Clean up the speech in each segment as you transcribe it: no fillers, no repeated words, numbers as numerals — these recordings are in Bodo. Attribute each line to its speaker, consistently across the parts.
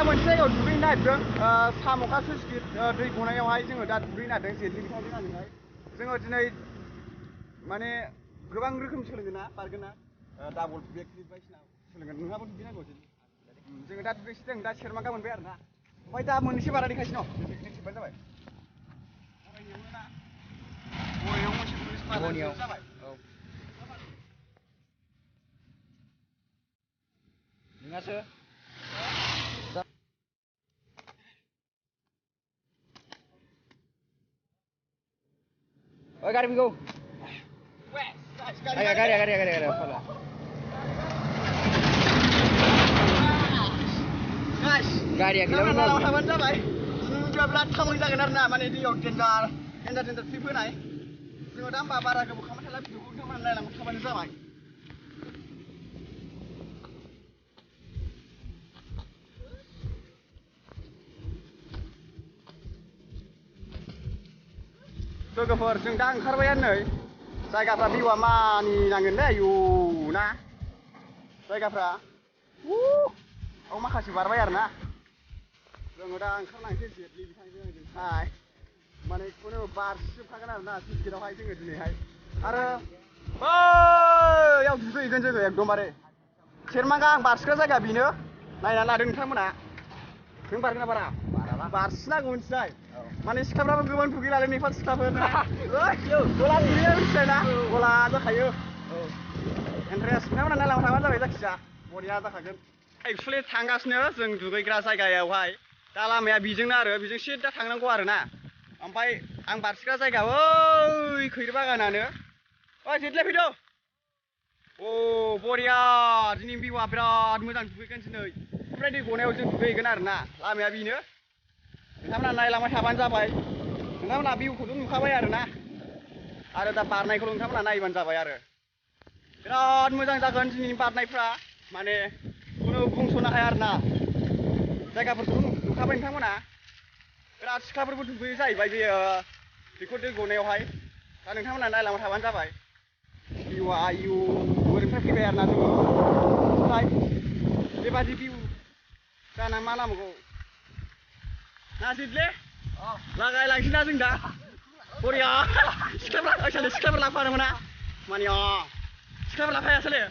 Speaker 1: दा मोनसे जायगायाव दुगैनो नागिरदों साम'खा सुइस गेट दै गनायावहाय जोङो दा दुगैनो नागिरदों जेटलि बिथांजों आंजोंहाय जोङो दिनै माने गोबां रोखोम सोलोंगोन ना बारगोन ना डाबल बेक फ्लिप बायदिसिना सोलोंगोन नोंहाबो दुगैनांगौ जोङो दा दुगैसै जों दा सेरमांगा मोनबाय आरो ना ओमफ्राय दा मोननैसो बारा देखायसै न' बेखौ सेरबानो जाबाय बर'आव मोनसे पुलिस बारा जाबाय औ नोंहासो Oi, garing go. Garing. Fala. Guys, garing kita mau taman जाबाय जों बिराद खामानि जागोन आरोना माने दैयाव टेन्डार फ्लिप होनाय जोङो दा होमबा बारा गोबाव खालामनो थाला भिडिअखौ खालामनानै नायलांबाय थाबानो जाबाय लोगोफोर जों दा ओंखारबायानो नै जायगाफ्रा भिउआ मानि नांगोन दे आयु ना जायगाफ्रा औ माखासे बारबाय आरोना जोङो दा ओंखारलांसै जेटलि बिथांजों आंजोंहाय माने बेखौनो बारसिजोबखागोन आरोना सुइस गेटआवहाय जोङो दिनैहाय आरो बैयाव दुगैहैगोन जोङो एकदमबारे सेरमांगा आं बारसिग्रा जायगा बेनो नायनानै लादों नोंथांमोना नों बारगोन ना बारा बारसिनांगौ मिथिबाय माने सिख्लाफ्राबो गोबां दुगैलालै नेपाल सिख्लाफोर गला दुगैयो मिथिबाय ना गला जाखायो इन्टारेस्ट नोंथांमोना नायलांबाय थाबानो जाबाय जायखिजाया बरिया जाखागोन एक्सुवेलि थांगासिनो जों दुगैग्रा जायगायावहाय दा लामाया बेजोंनो आरो बेजों सिदा थांनांगौ आरोना ओमफ्राय आं बारसिग्रा जायगा ओइ खैरो बागानानो ओइ जेटलि फैदो अ बरिया दिनै भिउआ बिराद मोजां दुगैगोन दिनै ओमफ्राय दै गनायाव जों दुगैहैगोन आरोना लामाया बेनो नोंथांमोना नायलांबाय थाबानो जाबाय नोंथांमोना भिउखौथ' नुखाबाय आरोना आरो दा बारनायखौल' नोंथांमोना नायबानो जाबाय आरो बिराद मोजां जागोन दिनैनि बारनायफ्रा माने खुनु बुंस'नो हाया आरोना जायगाफोरखौ नुखाबाय नोंथांमोना बिराद सिख्लाफोरबो दुगैयो जाहैबाय बेखौ दै गनायावहाय दा नोंथांमोना नायलांबाय थाबानो जाबाय भिउआ आयु ओरैनिफ्राय फैबाय आरोना जोङो ओमफ्राय बेबादि भिउ जाना मा नांबावगौ ना जेटलि लागायलांसै ना जों दा बरिया सिख्लाफोर लाफानो मोना माने सिख्लाफोर लाफायासैलै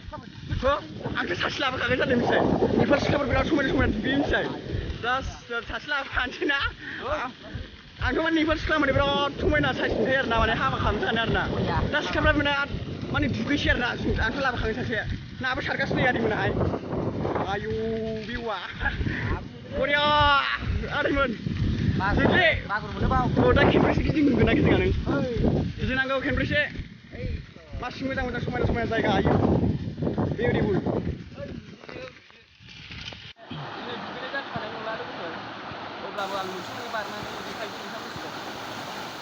Speaker 1: आंथ' सासे लाबोखागोन जादों मिथिबाय बेफोर सिख्लाफोर बिराद समायना दुगैयो मिथिबाय जास्ट सासे लाबोखानोसै ना आंथ' माने बेफोर सिख्ला माने बिराद समायना साइज नुथायो आरोना माने हाबा खालामनो सानो आरोना दा सिख्लाफ्रा बिराद माने दुगैसै आरोना आंथ' लाबोखागोन सासे नाबो सारगासिनो आदैमोनाहाय आयु भिउआ बरिया आदैमोन जेटलि दा खेनब्रैसो गिदिंगोन ना गिदिङा नों गिदिंनांगौ खेनब्रैसो मासि मोजां समायना जायगा आयु बिउटिफुल दिनै दुगैनाय जाखानाय नंला लोगोफोर अब्लाबो आं मोनसे बारनानै देखायनोसै नोंथांमोनखौ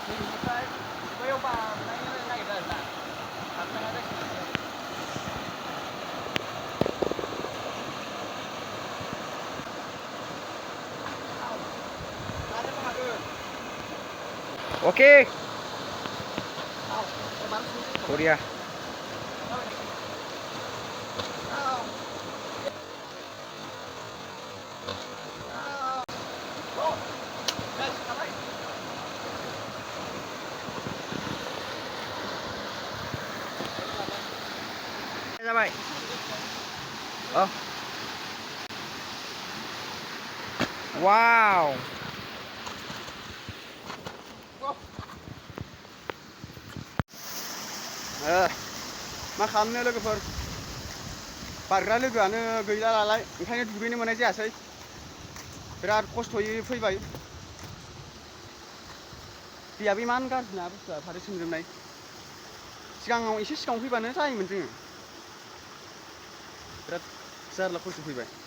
Speaker 1: नैबेनिफ्राय बैयाव बारनायनो नागिरदों आरोना हाबनाया जायखिजाया Oke. Korea. Sampai. Oh. Wow. मा खालामनो लोगोफोर बारग्रा लोगोआनो गैला नालाय ओंखायनो दुगैनो मोननाय जायासै बिराद खस्थ'यै फैबाय दैयाबो इमान गाज्रि ना बुस्थुआ फाथो सोमजोबनाय सिगाङाव एसे सिगाङाव फैबानो जायोमोन जोङो बिराद जारला खस्थ' फैबाय